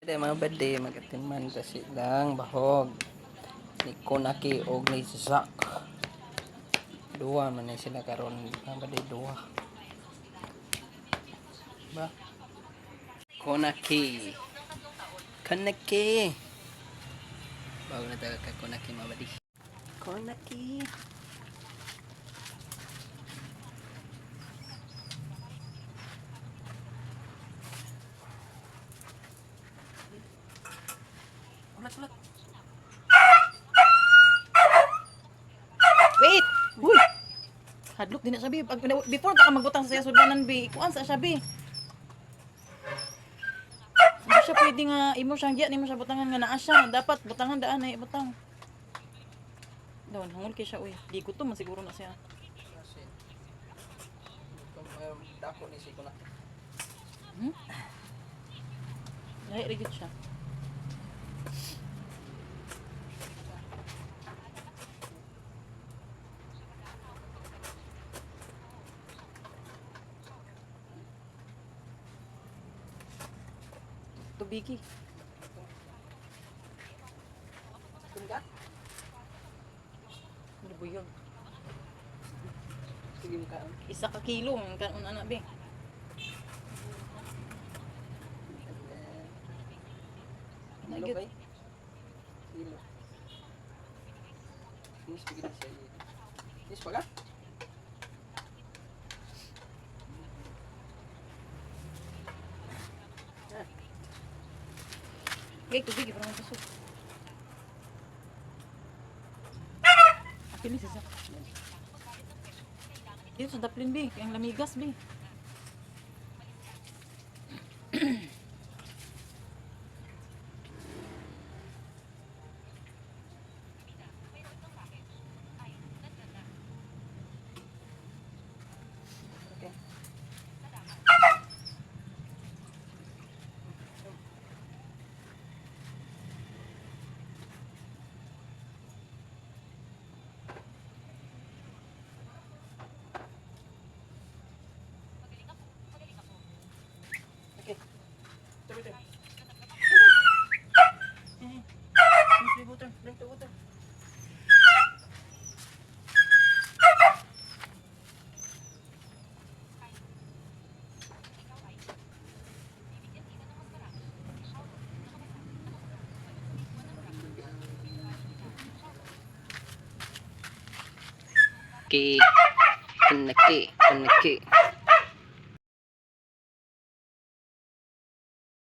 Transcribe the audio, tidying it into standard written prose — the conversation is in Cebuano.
Day mga bade, magatiman ta silang bahog. Ni Konaki og ni Zack. Duwa man ni sila karon, mga bade, duwa. Ba? Konaki. Konaki. Bago na tayo kay Konaki, mga bade. Konaki. Ulat, ulat. Wait! Uy! Hadlok din na siya, bi. Before ka magbutang sa iya sudlanan, bi. Kuan sa siya, bi. Hindi siya pwede nga imo siyang diya nimo siya butangan nga naa siya. Dapat butangan daan ay butang. Daw hangol kay siya uy. Di ko to man siguro na siya. Dako ni si Konaki. Lahi ra gyud siya. Tubigi. Tungga? Buyog. Sige mo kaon. 1 ka kilo ang kanon ana be. Kilo Nagyud. kay? Kilo. Finish pa gid siya. Finish pa ka? Gay tubig para mapasok. Apil ni siya. Dito sa daplin be, ang lamigas be. Okay. Okay. Tabi tabi. Drink the water, drink the water. Ki. Kanaki, kanaki.